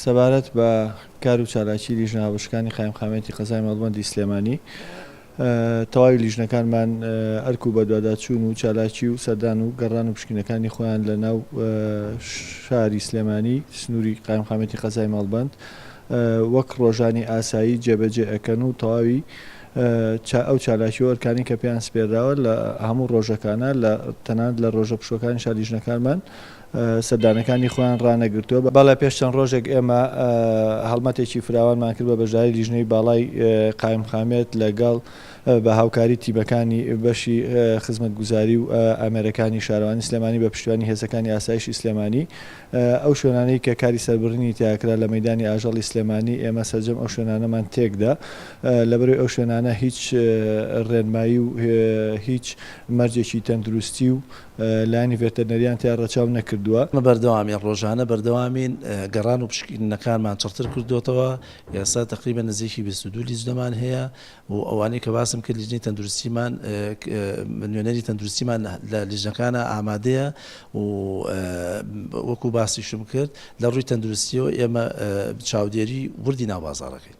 سەبارەت بە کار و چالاکی لیژنە هاوبەشەکانی قایمقامیەتی قەزای مەڵبەندی سلێمانی، تەواوی لیژنەکانمان ئەرک و بەدواداچوون و چالاکی و سەردان و گەڕان و پشکنینەکانی خۆیان لە ناو شاری سلێمانی سنووری قایمقامیەتی قەزای مەڵبەند وەک ڕۆژانی ئاسایی جێبەجێ ئەکەن و تەواوی ئەو چالاکی و ئەرکانەی کە پێیان سپێردراوە لە هەموو ڕۆژەکانە لە تەنانەت لە ڕۆژە پشووەکانیشا لیژنەکانمان سەردانەکانی خۆیان ڕانەگرتووە. بەڵێ پێش چەند ڕۆژێک ئێمە هەڵمەتێکی فراوانمان کرد بە بەشداری لیژنەی باڵای قایمقامیەت لەگەڵ بە هاوکاری تیمەکانی بەشی خزمەتگوزاری و ئامێرەکانی شارەوانی سلێمانی بە پشتیوانی هێزەکانی ئاسایشی سلێمانی ئەو شوێنانەی کە کاری سەربڕینی تیاکرا لە مەیدانی ئاژەڵی سلێمانی ئێمە سەرجەم ئەو شوێنانەمان تێکدا لەبەرئەوەی ئەو شوێنانە هیچ ڕێنمایی و هیچ مەرجێکی تەندروستی و لایەنی ڤێتەرنەریان تیا ڕەچاو نەکردووە. ئێمە بەردەوامین، ڕۆژانە بەردەوامین، گەڕان و پشکنینەکانمان چڕتر کردۆتەوە، ئێستا تەقریبەن نزیکی 22 لیژنەمان هەیە و ئەوانەی کە باسم کرد لیژنەی تەندروستیمان نوێنەری تەندروستیمان لە لیژنەکانە ئامادەیە و وەکو باسیشم کرد لە ڕووی تەندروستیەوە ئێمە چاودێری وردی ناو بازاڕەکەین.